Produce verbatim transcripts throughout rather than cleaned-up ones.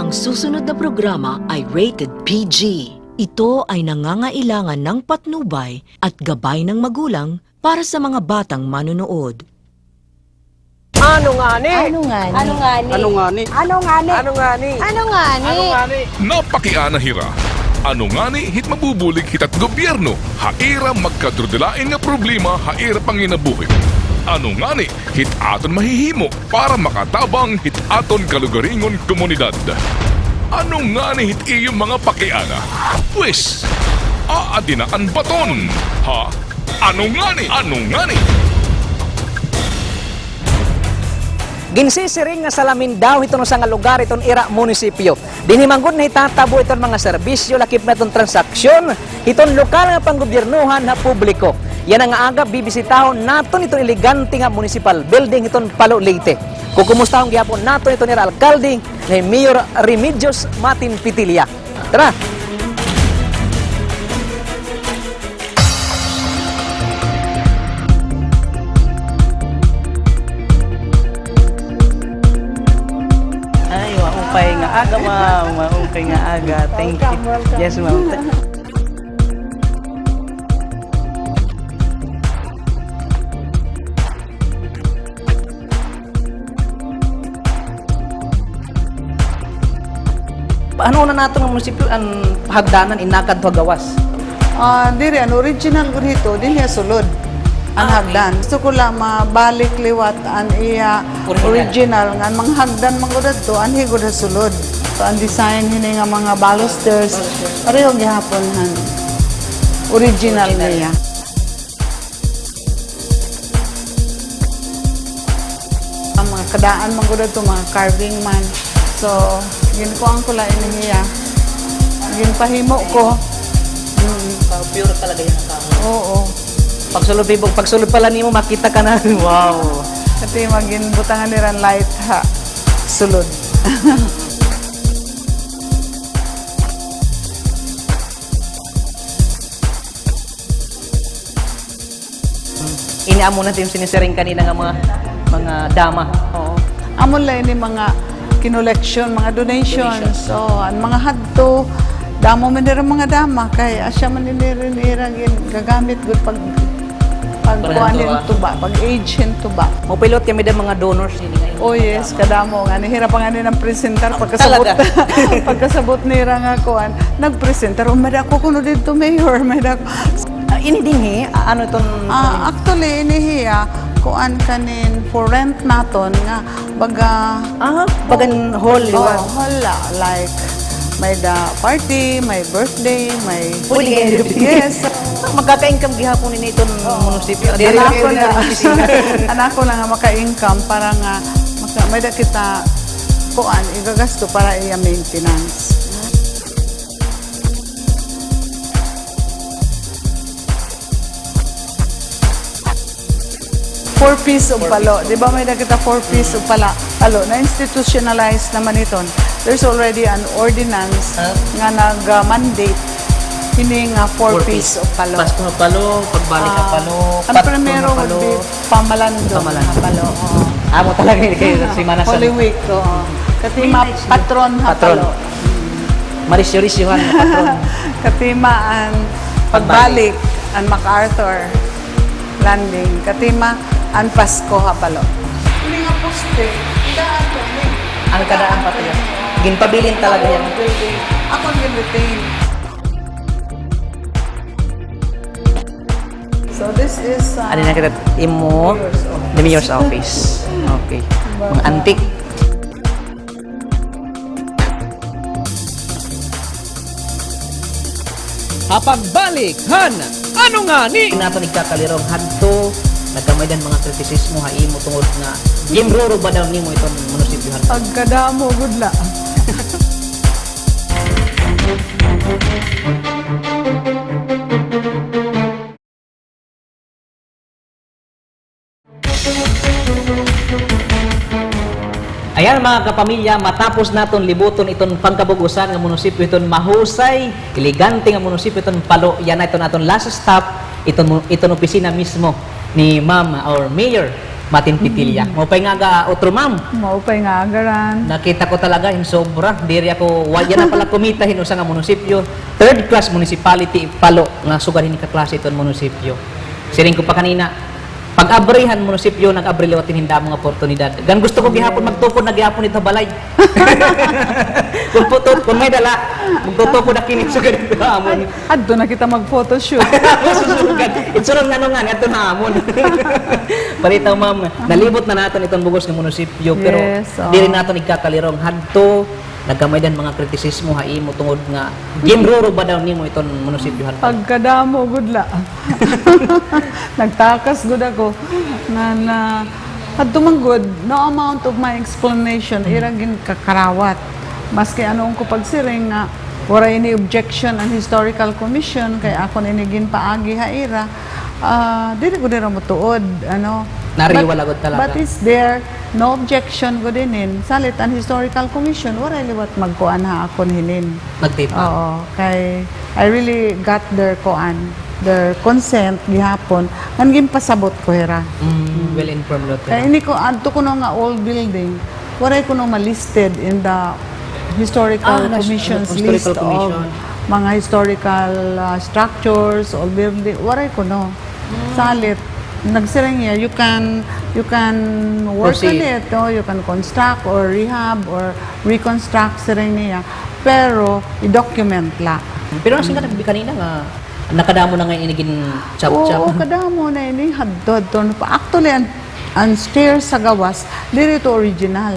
Ang susunod na programa ay rated P G. Ito ay nangangailangan ng patnubay at gabay ng magulang para sa mga batang manonood. Ano ngani? Ano ngani? Ano ngani? Ano ngani? Ano ngani? Ano ngani? Ano ngani? Ano ngani? Napakiana hira. Ano ngani hit mabubulig hit at gobyerno ha ira magkadurudilain nga problema ha ira panginabuhi? Ano ngani hit aton mahihimo para makatabang hit aton kalugaringon komunidad? Ano ngani hit iyo mga pakiana? Pwes, aadi na an baton, ha? Ano ngani? Ano ngani? Ginsisiring nga salamin daw hiton usa nga lugar hiton ira munisipyo. Dinhi man gud nahitatabo iton mga serbisyo, lakip na iton transaksyon hiton lokal nga panggobyernohan ha publiko. Yana nga aga, bibisitahon naton iton elegante nga municipal building hiton Palo, Leyte. Kukumustahon gihapon naton iton ira alkalde nga hi Mayor Remedios Matin Petilla. Tara! Ay, maupay nga aga, ma'am. Maupay nga aga. Thank you. Welcome, welcome. Yes, ma'am. Paano na naton nga munisipyo an hagdanan inakadto ha gawas? Ah, diri, an original gud hito, dinhi ha sulod. An hagdan. Gusto ko la mabalik liwat an iya original, nga an mga hagdan man gud adto, anhi gud ha sulod. So, an design hini nga mga balusters, pareho gihapon han original niya. An mga kadaan man gud adto, mga carving man. So, ginkuan ko la ini hiya. Ginpahimo ko. Mm. Pure talaga yan ang kahoy. Oo. Pagsulod, Bibog, pagsulod pala nimo, makita ka na. Wow. Kati, ginbutangan nira light ha sulod. Ini amo na it im sinisiring kanina nga mga, mga dama. Oo. Amo la ini mga kinoleksyon, mga donations. Donation. Oo, an mga hadto, damo man dira mga dama, kay asya man ini ira gingagamit gud pag, pag kuan hin tuba, pag age hin tuba. Mopilot kami da mga donors nini nga. Oh, yes, kadamo. Ngani, hirap pa ngani nag-presentar pagkasabot. Talaga? Pagkasabot nira nga kuan, nag-presentar. O, may-ada ko kuno didto, Mayor, may-ada ko. Ah, ini dinhi, ah, ano iton? Ah, actually, ini hiya, kuan kanin for rent naton nga, baga, ah, bagan hall, di ba? Oh, hall, ah, like, may-ada party, may birthday, may... Pwede kayo. Yes. Magkaka-income gihapon ini iton munisipyo. An ako la, an ako la nga maka-income para nga maka-, may-ada kita kuan, igagasto para iya maintenance. Four Ps of palo. Di ba may-ada kita four Ps of pala-, palo? Na-institutionalize naman iton. There's already an ordinance nga nag-mandate hini nga four Ps of palo. Pasko nga palo, pagbalik nga palo, an primero would be pamalandong nga palo. Amo talaga ini kay Semana Santa. Holy Week, oo. Katima, patron nga palo. Marisyo-risyohan nga patron. Katima an pagbalik, an MacArthur Landing. Katima an Pasko ha palo. Ini nga poste, daan pa ni. An kadaan pa niya. Ginpabilin talaga niya. Ako an gin-retain. So this is, uh, ano na kita, imo, the mayor's office. Okay. Mga antique. Ha pagbalik han Ano Ngani? Naton igkakalirong hadto, nagkamay-ada hin mga kritisismo ha imo tungod nga ginruro ba daw nimo iton munisipyo han. Pagkadamo gud la. Ayan, mga kapamilya, matapos naton libuton iton pangkabug-osan nga munisipyo hiton mahusay, elegante nga munisipyo hiton Palo, yana iton aton last stop, iton mu-, iton opisina mismo ni Ma'am or Mayor Matin Petilla. Mm. Maupay nga aga, utro ma'am. Maupay nga aga ran. Nakita ko talaga hin sobra. Diri ako, wa-, yana pala kumita hin usa nga munisipyo. Third class municipality, Palo, nga sugad hini kaklase iton munisipyo. Siring ko pa kanina, pag-abri han munisipyo, nag-abri liwat hin damo nga oportunidad. Ngan gusto ko gihapon, yes, magtukod na gihapon didto ha balay. Kun putot, kun may dala, magtutukod ak hini sugad ha amon. Adto na kita mag-photoshoot. Susugan. Itsurong na ngan, adto na amon. Palitaw, ma'am, nalibot na naton iton bug-os nga munisipyo, pero, yes, oo, diri naton igkakalirong. Hadto, nagkamay-ada hin mga kritisismo ha imo tungod nga ginruruba daw nimo iton munisipyo han Palo. Pagkadamo gud la. Nagtakas gud ako. Ngan, ah, hadto man gud, no amount of my explanation, mm, ira ginkakarawat. Maski ano an akon pagsiring nga, waray ini objection an Historical Commission, kay akon ini ginpaagi ha ira, ah, diri gud ira motuod, ano. Nariwa la gud talaga. But it's there, no objection gud inin. Salit an Historical Commission, waray liwat magkuan ha akon hinin. Nagtipa. Oo, kay I really got their kuan, their consent gihapon. Ngan ginpasabot ko hira. Mm, mm, well informed liwat hira. Kay ini ko, adto kuno nga old building, waray kuno ma-listed in the Historical Commission's list of mga historical, ah, structures, old building. Waray kuno. Mm. Salit, nagsiring hiya, you can, you can work on it, no? You can construct or rehab or reconstruct, siring niya. Pero, i-document la. Pero nasiring ka kanina nga nakadamo na ngay-an ini gin-chop-chop. Oo, kadamo na ini, hadto, hadto na pa. Actually, an, an stairs sa gawas, diri ito original.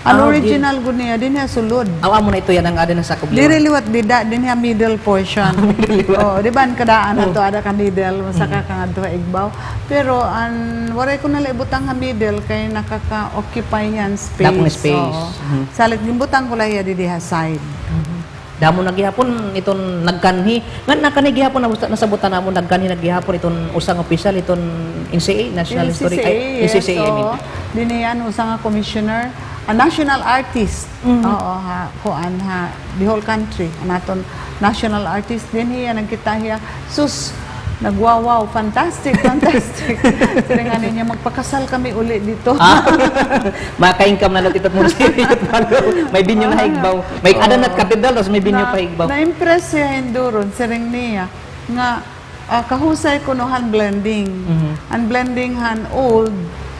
An original gud niya, dinhi ha sulod. Aw, amo na ito yana nga ada na sa kubli. Diri liwat dida, dinhi ha middle portion. Middle liwat. Oo, di ba, an kadaan hadto ada ka middle, masaka ka ngadto ha igbaw. Pero an waray ko na la ibutang ha middle kay nakaka-occupy hiya hin space. Dakong space. Oo. Mhm. Salit ginbutang ko la hiya didi ha side. Mhm. Damo na gihapon iton nagkanhi. Ngan nakanhi gihapon, nasabutan namon, nagkanhi na gihapon iton usa nga opisyal iton N C A, National Historic, ay, N C C A, yes, N C C A, I mean. Oo. Dinhi an usa nga commissioner, a national artist. Mm. Oo, ha, kuan, ha, the whole country. An aton national artist dinhi, nagkita hiya, sus, nagwawaw, fantastic, fantastic. Siring ngani niya, "Magpakasal kami uli didto." Ah, maka-income na la ito, Monsignor. May venue na ha igbaw. May ada na it cathedral, tapos may venue pa ha igbaw. Na-impress hiya hin duro, siring niya nga, ah, kahusay kuno han blending. Mhm. An blending han old,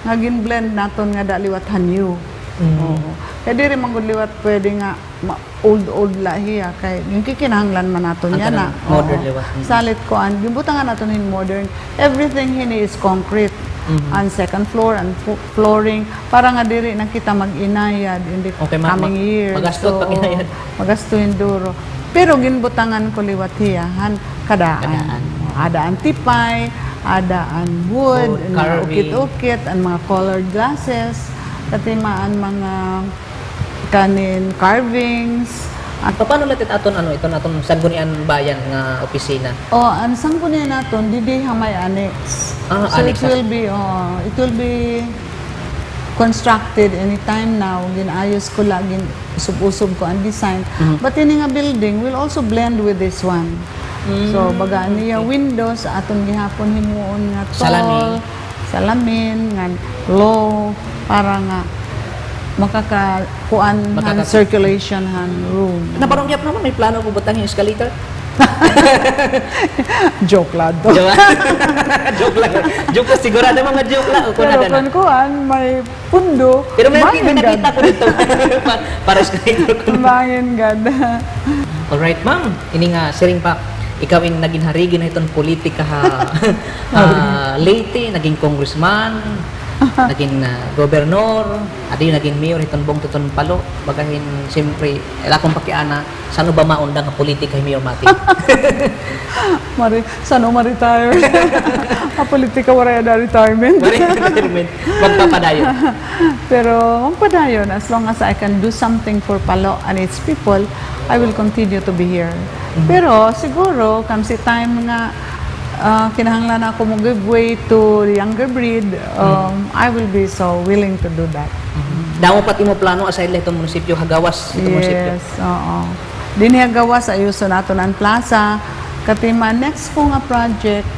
nga gin-blend naton ngada liwat han new. Mhm. Oo. Kay diri man gud liwat pwede nga ma-, old-old la hiya, kay ginkikinahanglan man naton yana. Modern liwat. Mm. Salit kuan, ginbutangan naton hin modern. Everything hini is concrete. Mhm. An second floor, an fo-, flooring, para nga diri na kita mag-inayad in the coming years. Okay, ma-, ma-, magasto pag-inayad. So, magasto hin duro. Pero ginbutangan ko liwat hiya han kadaan. Kadaan. Ada an tipay, ada an wood, an mga ukit-ukit, an mga colored glasses, katima an mga kanin carvings. Paano la it aton, ano, iton aton Sangguniang Bayan nga opisina? Oh, an Sangguniang naton, didi ha may annex. Ah, annex. So, it will be, oh, it will be constructed anytime now. Gin-ayos ko la, gin-usog-usog ko an design. Mhm. But ini nga building will also blend with this one. So, baga niya windows, aton gihapon himuon nga tall, salamin, ngan low, para nga makaka-, kuan han circulation han room. Nabarong gihap naman, may plano ko butang hin escalator. Joke la to. Joke la. Joke la. Joke la. Sigurado mga joke la. O, kun ada na. Pero kun kuan, may pundo. Pero may, may nakita ko didto. Pa-, para sa escalator. Bangin gad. Alright, ma'am. Ini nga siring pa, ikaw in nagin harigi na hiton politika ha, ha Leyte, nagin congressman, nagin, ah, gobernador, adi nagin mayor hiton bungto hiton Palo, baga hin, siyempre, ila akon pakiana, san-o ba maundang ha politika hi Mayor Mati? Mari-, san-o ma-retire? Ha politika, waray ada retirement. Waray retirement. Magpapadayon. Pero magpadayon, as long as I can do something for Palo and its people, I will continue to be here. Mhm. Pero siguro, come si time nga, ah, kinahanglan ako mo-give way to the younger breed, um, I will be so willing to do that. Mhm. Damo pa it imo plano aside la hiton munisipyo, ha gawas hiton munisipyo? Yes, oo. Dinhi ha gawas, ayuson naton an plaza. Katima, next ko nga project,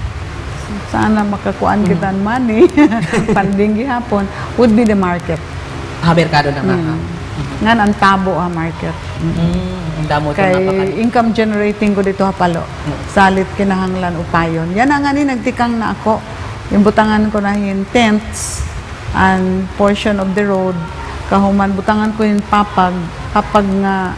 Sana makakuan kita hin money, funding gihapon, would be the market. Ha merkado na nga. Mm. Ngan an Tabo ha market. Mm. Mm, damo ito. Kay napaka- income generating gud ito ha Palo. Mm. Salit kinahanglan upayon. Yana ngani nagtikang na ako. Ginbutangan ko na hin tents an portion of the road. Kahuman butangan ko hin papag, papag nga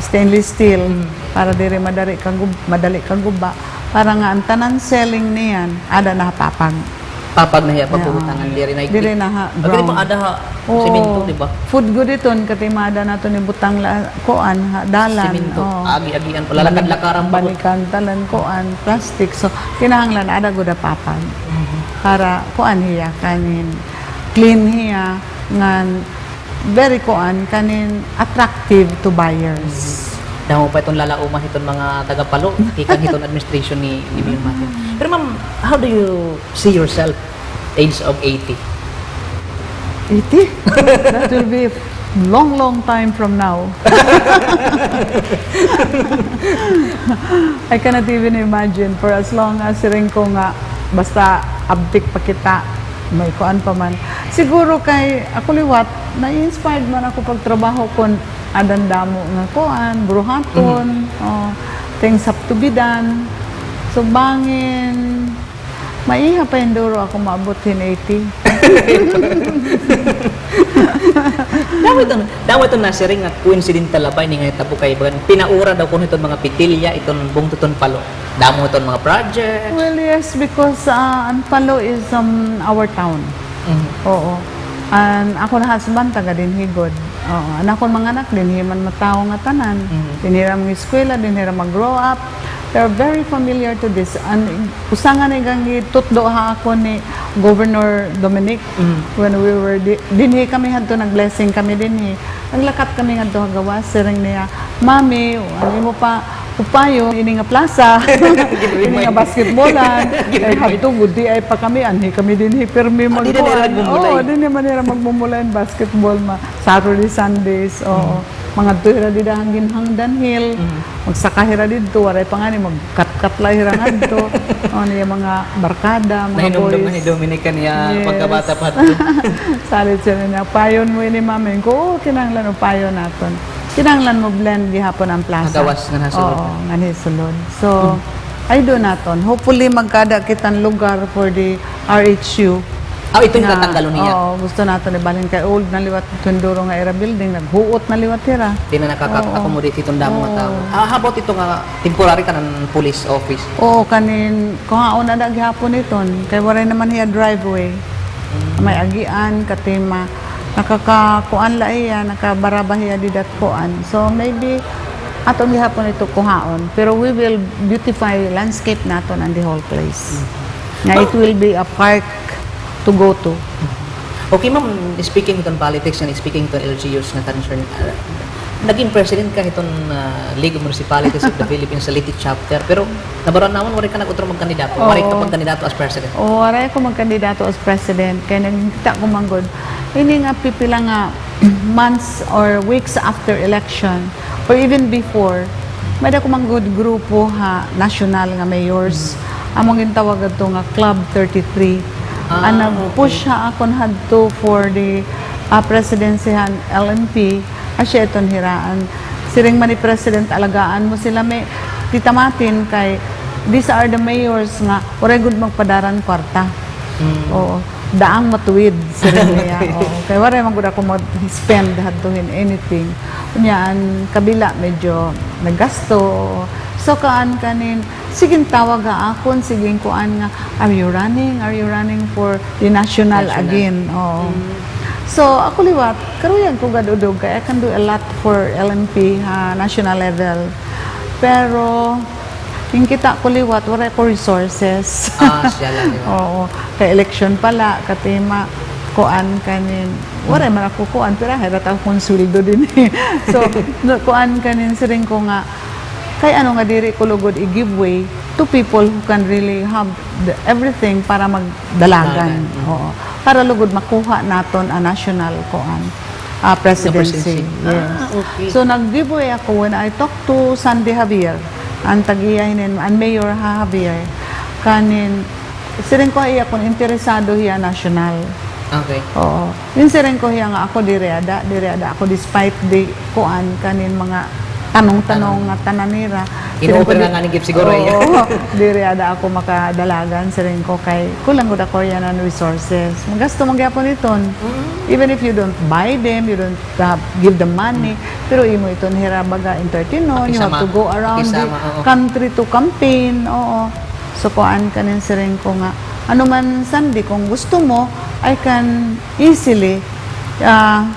stainless steel, mm, para diri madali kagub-, madali kaguba. Para nga an tanan selling niyan, ada na ha papag. Papag na hiya pagbubutangan, diri na, diri na ha ground. Ada ha semento, di ba? Food gud iton, katimada naton ibutang la, kuan, ha dalan. Semento, oo. Agi-agian pa, lalakad-lakaran pa. Balikan talan, kuan, plastic. So, kinahanglan, ada gud ha papag. Mhm. Para, kuan hiya, kanin, clean hiya, ngan, very kuan, kanin attractive to buyers. Mhm. Damo pa iton lalauman hiton mga taga Palo, tikang hiton administration ni, ni Mayor Martin. Pero ma'am, how do you see yourself age of eighty? Eighty? That will be long, long time from now. I cannot even imagine for as long as siring ko nga basta abtik pa kita. May kuan pa man. Siguro kay ako liwat, na-inspired man ako pagtrabaho kon adan damo nga kuan, buruhaton, mhm, oh, things have to be done. So, bangin, maiha pa hin duro ako maabot hin eighty. Damo iton, damo iton nasiring nga coincidental la ba ini nga hitabo kay bagan pinaura daw kuno hiton mga petilya, iton bungto hiton Palo. Damo iton mga projects. Well, yes, because, ah, an Palo is, um, our town. Mhm. Oo. An akon husband, taga dinhi gud. Oo. An akon mga anak, dinhi man matawo nga tanan. Mhm. Dinhi hira mag-eskwela, dinhi hira mag-grow up. They're very familiar to this. An usa ngani nga gitutdo ha akon ni Governor Dominic, mm, when we were di-, dinhi kami hadto, nag-blessing kami dinhi. Naglakat kami ngadto ha gawas, siring niya, "Mami, an imo pa upayon, ini nga plaza, ini nga basketballan." Kay hadto gud, di ay pa kami, anhi kami dinhi, pirmi magkuan. Ah, dinhi man hira magmumula hin basketball, ma-, Saturday, Sundays, oo. Mm. Mangadto hira dida han Ginhangdan Hill. Mm. Magsaka hira didto, waray pa ngani, magkatkat la hira ngadto. O, niya mga barkada, mga boys. Nahinumdom man ni Dominic an iya pagkabata pa hadto. Salit siring niya, "Upayon mo ini, mami." Ko, "Oo, kinahanglan upayon naton. Kinahanglan mo-blend gihapon an plaza." Gawas ngan ha sulod. Oo, ngan ha sulod. So, ay do naton. Hopefully, magkaada kita hin lugar for the R H U. Ah, ito yung tatanggalon niya? Oo, gusto naton ibalhin kay old na liwat iton duro nga ira building, naghuot na liwat hira. Di na nakaka-accommodate hiton damo nga tawo. Ah, how about ito nga temporary kanan police office? Oo, kanin, kuhaon na da gihapon iton. Kay waray naman hiya driveway. May agian, katima, nakakakuan la hiya, nakabaraba hiya dida hit kuan. So, maybe, aton gihapon ito kuhaon. Pero we will beautify landscape naton and the whole place. Nga it will be a park to go to. Okay, ma'am, speaking hiton politics and speaking hiton L G Us nga concern, ah, naging president ka hiton, ah, League of Municipalities of the Philippines sa Leyte chapter, pero nabaroan namon waray ka nag-utro magkandidato, waray ka pagkandidato as president. Oo, waray ako magkandidato as president, kay nakita ko man gud, ini nga pipila nga months or weeks after election, or even before, may-ada ko man gud grupo ha national nga mayors. Amon gintawag adto nga Club thirty-three. Ah, okay. An nag-push ha akon hadto for the, ah, presidency han L M P, asya iton hira. An siring man ni President, alagaan mo sila, may titamatin kay these are the mayors nga waray gud magpadara hin kwarta. Mm. Oo. Daang matuwid, siring niya. Oo. Kay waray man gud ako mag-spend hadto hin anything. Unya, an kabila, medyo naggasto. So, kuan kanin, sige hin tawag ha akon, sige hin kuan nga, "Are you running? Are you running for the national again?" Oo. Mm. So, ako liwat, karuyag ko gad udog, kay I can do a lot for L M P ha national level. Pero, Ginkita ko liwat, waray ko resources. Ah, siya la, di ba? Oo. Kay eleksyon pa la, katima, kuan kanin, waray man ako kuan, pirahay ra ta akon sweldo dinhi. So, no, kuan kanin, siring ko nga, kay ano nga diri ko lugod i-give way to people who can really have the, everything para magdalagan. Dalagan, mm. Oo. Para lugod makuha naton an national kuan. Ah, presidency. Presidency. Yes. Ah, okay. So, nag-give way ako when I talked to Sandy Javier, an tag-iya hinin, an mayor ha Javier. Kanin, Siring ko ha iya kon interesado hiya national. Okay. Oo. Ginsiring ko hiya nga ako diri ada, diri ada ako despite the kuan kanin mga tanong-tanong nga tanan nira. Siring ko, di-, nga ni gift siguro iya. Oo, diri ada ako makadalagan, siring ko, kay kulang gud ako yana hin resources. Magasto man gihapon iton. Mm. Even if you don't buy them, you don't have, give them money, pero imo iton hira baga entertainon, you have to go around the country to campaign. Oo. So, kuan kanin siring ko nga, ano man, Sandy, kung gusto mo, I can easily, ah,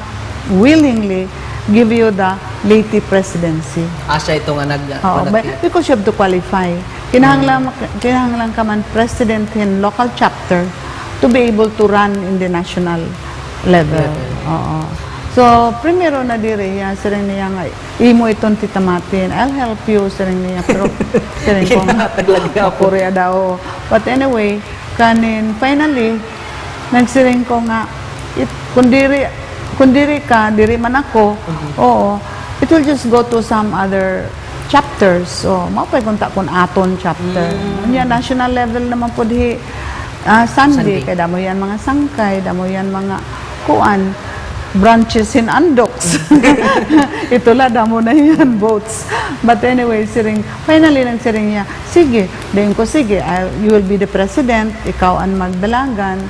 willingly give you the Leyte presidency. Asya ito nga nag-, oo, because you have to qualify. Kinahanglan, kinahanglan ka man president hin local chapter to be able to run in the national level. Oo. So, primero na diri, yan, siring niya nga, imo iton titamatin. I'll help you, siring niya. Pero, siring ko nga, makuri ada. But anyway, kanin, finally, nagsiring ko nga, it, kung diri, kung diri ka, diri man ako, oo, it will just go to some other chapters. So, maupay kunta kun aton chapter. Unya, national level naman pod hi, ah, Sandy, kay damo yan mga sangkay, damo yan mga kuan, branches hin andoks. Ito la, damo na yan, votes. But anyway, siring, finally, nagsiring niya, sige, dayon ko, sige, I'll, you will be the president, ikaw an magdalagan,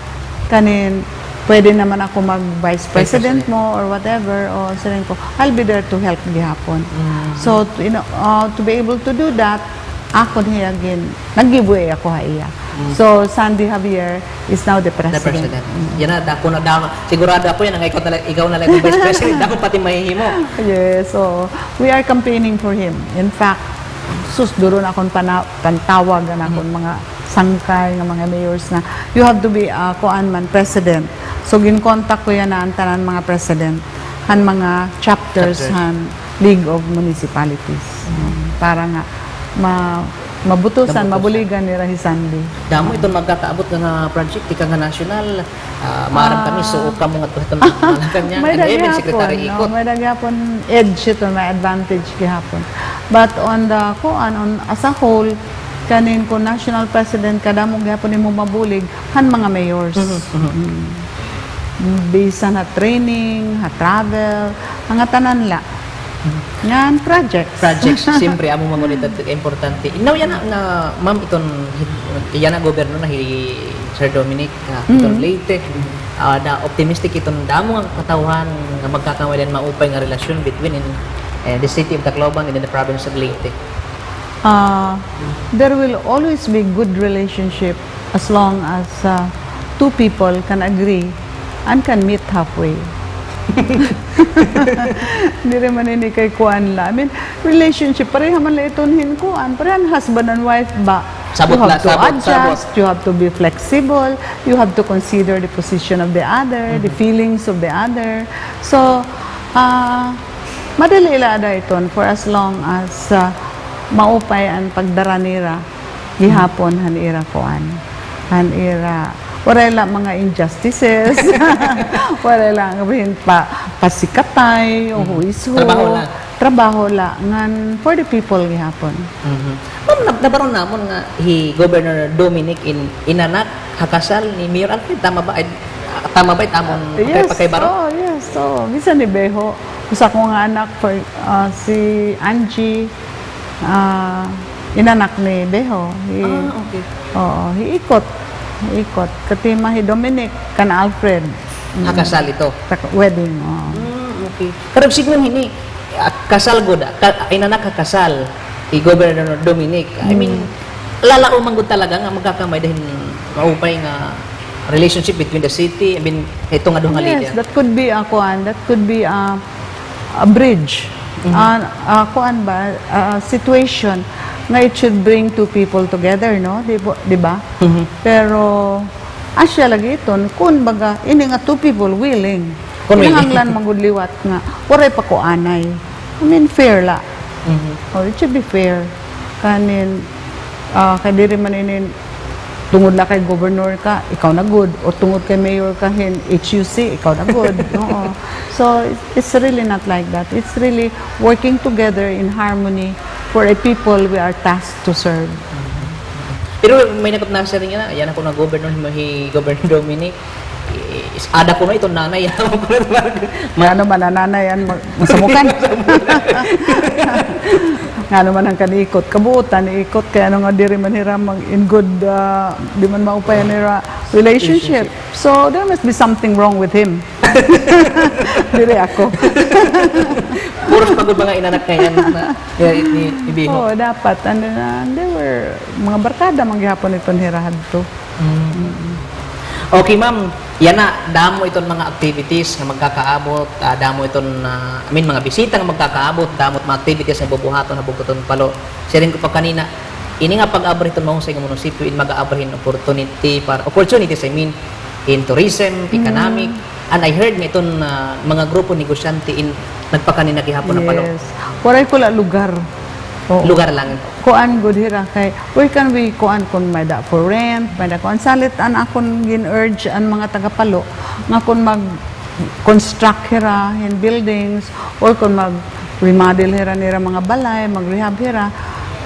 kanin, pwede naman ako mag-vice president mo or whatever, o siring ko, I'll be there to help gihapon. So, to, you know, uh, to be able to do that, akon hiya gin, nag-give way ako ha iya. So, Sandy Javier is now the president. The president. Yana, dako na, dako. Sigurado ako yana nga ikaw na la, ikaw na la it vice president. Dako pati mahihimo. Yes, so we are campaigning for him. In fact, sus, duro na akon pana-, pantawag an akon mga sangkay nga mga mayors nga, you have to be, ah, kuan man, president. So, gin-contact ko yana an tanan mga president han mga chapters han League of Municipalities. Para nga ma-, mabutusan, mabuligan nira hi Sandy. Damo iton magkakaabot nga, nga project, tikang ha national, ah, maaram kami, suok kamo ngadto hiton Malacañang, may-ada gihapon, may-ada gihapon edge ito, may advantage gihapon. But on the, kuan, on, as a whole, kanin kon national president ka, damo gihapon imo mabulig han mga mayors. Bisan ha training, ha travel, mga tanan la. Ngan projects. Projects, siyempre, amo man gud it importante. Now, yana nga, ma'am, iton, yana gobernador na hi Sir Dominic, ah, iton Leyte. Ah, na optimistic iton damo nga katawhan nga magkakamay-ada hin maupay nga relasyon between in, eh, the city of Tacloban and in the province of Leyte. Ah, there will always be good relationship as long as, ah, two people can agree and can meet halfway. Diri man ini kay kuan la. I mean, relationship, pareha man la iton hin kuan, pareha hin husband and wife ba? You have to adjust, you have to be flexible, you have to consider the position of the other, the feelings of the other. So, ah, madali la ada iton for as long as, ah, maupay an pagdara nira gihapon han ira kuan, han ira, waray la mga injustices, waray la nga bahin pa, pasikatay o who is who. Trabaho la. Trabaho la, ngan for the people gihapon. Ma'am, nab-, nabaron namon nga hi Governor Dominic in-, inanak ha kasal ni Mayor Alfred, tama ba? Ay, tama ba it amon pakaybaro? Oh, yes, oo. Bisan ni Beho, usa ko nga anak, for, ah, si Angie, ah, inanak ni Beho. Ah, okay. Oo, hi Ikot. Hi Ikot. Katima hi Dominic, kan Alfred. Ha kasal ito? Wedding, oo. Mm, okay. Karuyag sidngon hini, ah, kasal gud, ah, ka-, inanak ha kasal hi Governor Dominic. I mean, lalaom man gud talaga nga magkakamay-ada hin maupay nga relationship between the city, I mean, ito nga duha nga leader. Yes, that could be a kuan, that could be a, a bridge. Ah, ah, kuan ba, a situation nga it should bring two people together, no? Di ba? Pero, asya lagi iton, kun baga, ini nga two people willing. Kinahanglan man gud liwat nga, waray pa kuanay. I mean, fair la. Oh, it should be fair. Kanin, ah, kay diri man ini tungod la kay governor ka, ikaw na gud. O tungod kay mayor ka hin H U C, ikaw na gud. Oo. So, it's, it's really not like that. It's really working together in harmony for a people we are tasked to serve. Pero may nakapnasa rin nga na, yana kuno nga gobernador, hi Governor Dominic, eh, is-, ada kuno iton nanay, yana kuno. Nga naman, an nanay, an mag-, masamukan. Nga naman an kanikot, kabuutan, niikot, kay ano nga diri man hira mag-, in good, ah, di man maupay an ira relationship. Relationship. So, there must be something wrong with him. Diri ako. Puros pa gud mga inanak nga yan na, nga i-, i-, ibiho. Oo, dapat. And, uh, they were, mga barkada man gihapon iton hira hadto. Mm. Okay, ma'am. Yana, damo iton mga activities nga magkakaabot, ah, damo iton, ah, I mean, mga bisita nga magkakaabot, damo it mga activities nga bubuhaton ha bugto hiton Palo. Siring ko pa kanina, ini nga pag-abri hiton mahusay nga munisipyo, in mag-aabri hin opportunity para, opportunities, I mean, in tourism, economic. And I heard nga iton, ah, mga grupo negosyante in nagpakanhi na gihapon ha Palo. Yes. Waray ko la lugar. Oo. Lugar lang. Kuan gud hira kay, where can we kuan kun may-ada for rent, may-ada kuan. Salit an akon gin-urge an mga taga Palo nga kun mag-construct hira hin buildings, or kun mag-remodel hira nira mga balay, mag-rehab hira,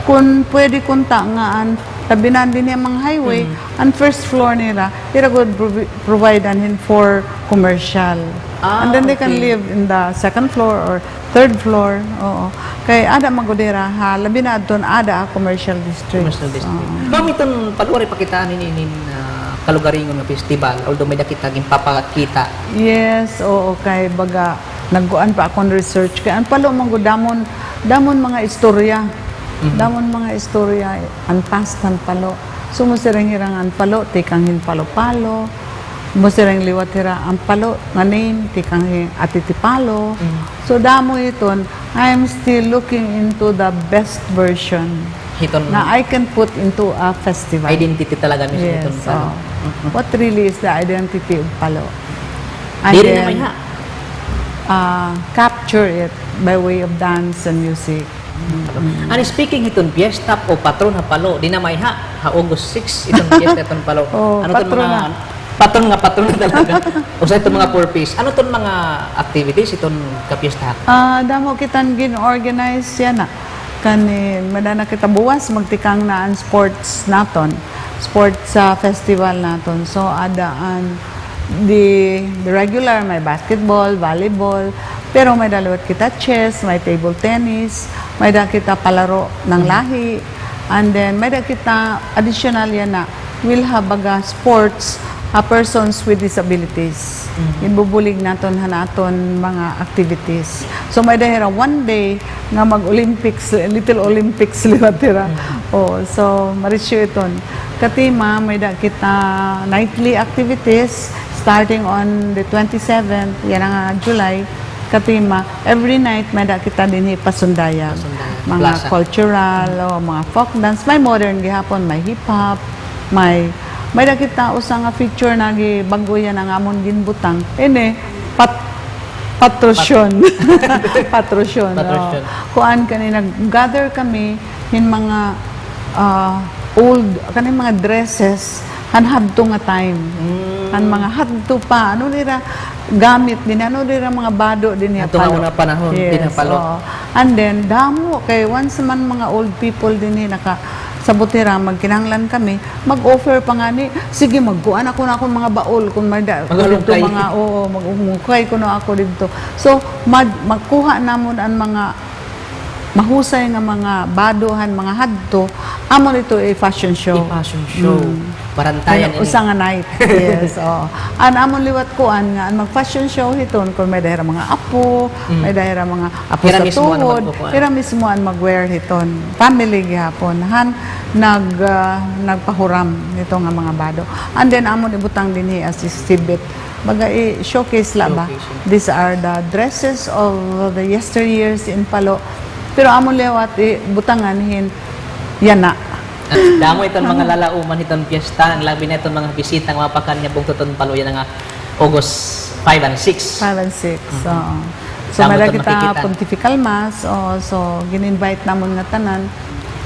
kun pwede kunta nga an tabinan dinhi an mga highway, an first floor nira, ira gud provi-, provide an hin for commercial. Ah, okay. And then they can live in the second floor or third floor, oo. Kay ada man gud hira ha, labi na adton ada ha commercial districts. Commercial district. Oo. Ma'am, iton Palo, waray pa kita hinin, hinin, ah, kalugaringon nga festival, although may-ada kita ginpapakita. Yes, oo, kay baga, nagkuan pa akon research. Kay an Palo man gud damon, damon mga istorya. Mhm. Damon mga istorya, an past han Palo. So, mosiring hira nga an Palo, tikang hin Palo-Palo. Mosiring liwat hira an Palo nga name, tikang hi Atitipalo. Mm. So, damo iton, I'm still looking into the best version hiton nga I can put into a festival. Identity talaga mismo hiton Palo. Yes, oo. Mm-mm. What really is the identity of Palo? And then, diri na mayha, ah, capture it by way of dance and music. Mm. And speaking hiton piyesta o patron ha Palo, diri na mayha, ha August six, iton piyesta hiton Palo. Oh, ano ton patron mga na. Patron nga, patron na talaga. Usa iton mga purpose. Ano ton mga activities iton kapiyesta? Ah, damo kitan gin-organize yana. Kani, may-ada na kita buwas, magtikang na an sports naton. Sports, ah, festival naton. So, ada an the, the regular, may basketball, volleyball, pero may-ada liwat kita chess, may table tennis, may-ada kita palaro ng lahi, and then may-ada kita additional yana, we'll have baga sports, ah, persons with disabilities. Mhm. Ginbubulig naton han aton mga activities. So, may-ada hira one day nga mag-Olympics, Little Olympics liwat hira. Mhm. Oo, so, marisyo iton. Katima, may-ada kita nightly activities starting on the twenty-seventh, yana nga July. Katima, every night may-ada kita dinhi pasundayag. Pasundayag. Mga plaza. Cultural, o, mga folk dance. May modern gihapon, may hip-hop, may, may-ada kita usa nga feature nga gibag-o yana nga amon ginbutang. Ini, pat-, patrosyon. Pat-, patrosyon, o. Patrosyon. Kuan kani, nag-gather kami hin mga, ah, old, kani mga dresses, han hadto nga time. Mm. Han mga hadto pa, ano nira gamit dinhi, ano nira mga bado dinhi ha Palo. Hadto nga una panahon, yes, dinhi ha Palo. Oo. And then, damo, kay once man mga old people dinhi, nakasabot hira, magkinahanglan kami, mag-offer pa ngani, sige, magkuan ako han akon mga baol, kun may-ada, mga, oo, mag-umukay kuno ako didto. So, mag-, magkuha namon an mga mahusay nga mga bado han mga hadto, amon ito i-fashion show. I-fashion show. Mm. Barantayan ini. Usa nga night. Yes, oo. An amon liwat kuan nga, an mag-fashion show hiton, kun may-ada hira mga apo, may-ada hira mga apo sa tuhod, hira mismo an magkukuan. Hira mismo an mag-wear hiton. Family gihapon. Han nag-, ah, nagpahuram hito nga mga bado. And then, amon ibutang dinhi as exhibit. Baga i-showcase la ba? Showcase, yeah. These are the dresses of the yesteryears in Palo. Pero amon liwat ibutangan hin yana. Damo iton mga lalauman hiton piyesta, labi na iton mga bisita nga mapakanhi ha bugto hiton Palo yana nga August five and six. Five and six, oo. So, may-ada kita Pontifical Mass, oo, so, gin-invite namon nga tanan.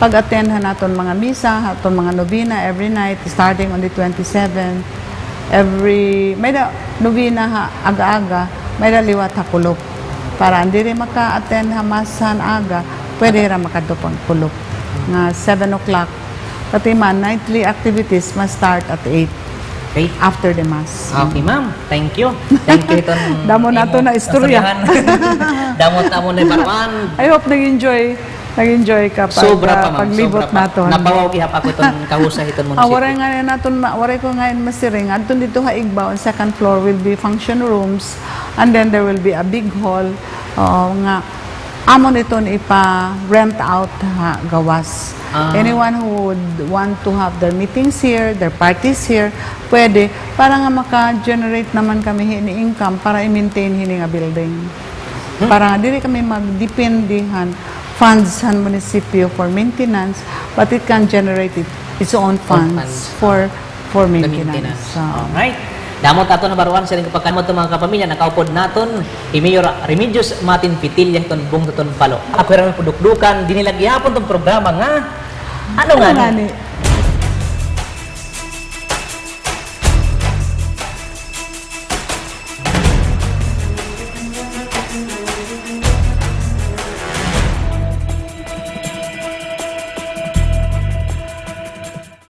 Pag-attend han aton mga misa, aton mga novena every night, starting on the twenty-seventh. Every, may-ada novena ha aga-aga, may-ada liwat ha kulop. Para an diri maka-attend ha Mass han aga, pwede hira makadto pa han kulop. Nga seven o'clock, Katiman, nightly activities must start at eight. Okay. After the mass. Okay, ma'am. Thank you. Thank you iton... Damo naton naistorya. Damo naton na, Barwan. I hope nag-enjoy, nag-enjoy ka pag, sobra pa, ma'am, paglibot naton. Napawaw gihap ako iton kahusay hiton munisipyo. Ah, waray nga naton, waray ko nga masiring. Adton didto ha igbaw, on second floor will be function rooms, and then there will be a big hall. Oo, nga amon iton ipa-rent out ha gawas. Anyone who would want to have their meetings here, their parties here, pwede. Para nga maka-generate naman kami hini income para i-maintain hini nga building. Para nga diri kami magdepende han funds han munisipyo for maintenance, but it can generate it, its own funds for, for maintenance. Alright. Damo it aton nabaruan, siring ko pagkamot, mga kapamilya, nakaupod naton hi Mayor Remedios Matin Petilla hiton bungto hiton Palo. Ako hira pudukdukan, dinhi la gihapon iton programa nga, ano ngani?